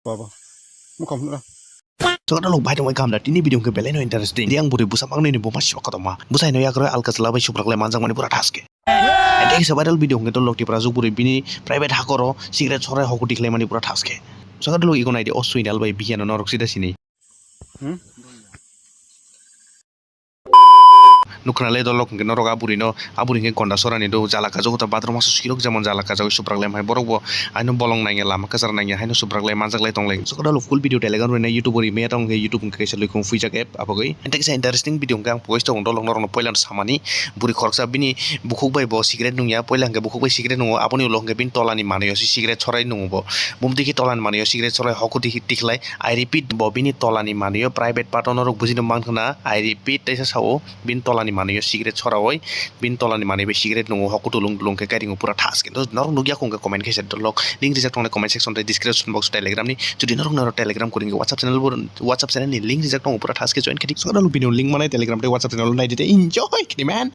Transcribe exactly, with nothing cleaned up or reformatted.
Baba. Mukhang phunukna. Sokat alok bai tongbai kamda tini video hwnkhe belai no interesting. Yang buri busa mangnai ni buma siwa kotorma. Busa hino yakroi alka chwla bai suprak lai manjak mani pura thaske. Ente kisa viral video hwnkhe to lok tipra juk buri bini private hakoro cigarette sorai hokuti khlai mani pura thaske. Sokat alok iko naidi o suinal bai bihiano norok sida sini. Hmm? Nukna le dolok hwnkhe norok a buri no, a buri hwnkhe gonda sorani do jala kajak ta bathroom aso sirok jemon jala kajak suprak lai hai borok bo aino bolong nangya lama kwchar nangya haino suprak lai manjak lai tong lai. Sokat alok full video telegram rwina YouTube o rimaya tong hwnkhe YouTube hwnkhe kaisa luikung fuijak app abagwi. Ente kisa interesting video hwnkhe ang pogoi tong dolok norok no poila no samani buri khoroksa bini bukhuk bai bo cigarette nungya poila hwnkhe bukhuk bai cigarette nungo aboni ulo hwnkhe bini tola ni manwi o se cigarette sorai nungo bo bumtwi khe tola ni manwi o cigarette sorai hokuti tikhlai. I repeat, bo bini tola ni manwi o private part o norok buji no mankha na. I repeat, teisa sao, bini tola ni manwi o cigarette sorawi, bini tola ni manwi bai cigarette nungo hoku tulung tulung khe kairingo pura thaske. To norok nukya khungkhe comment khe se dolok. Link rijak tongnai comment section tei description box Telegram ni. Jodi norok norok Telegram kuring WhatsApp channel bo, WhatsApp channel ni link rijak tongo pura thaske join khedi. Sokat alok bini link manai Telegram tei WhatsApp channel nai dite enjoy khedi man.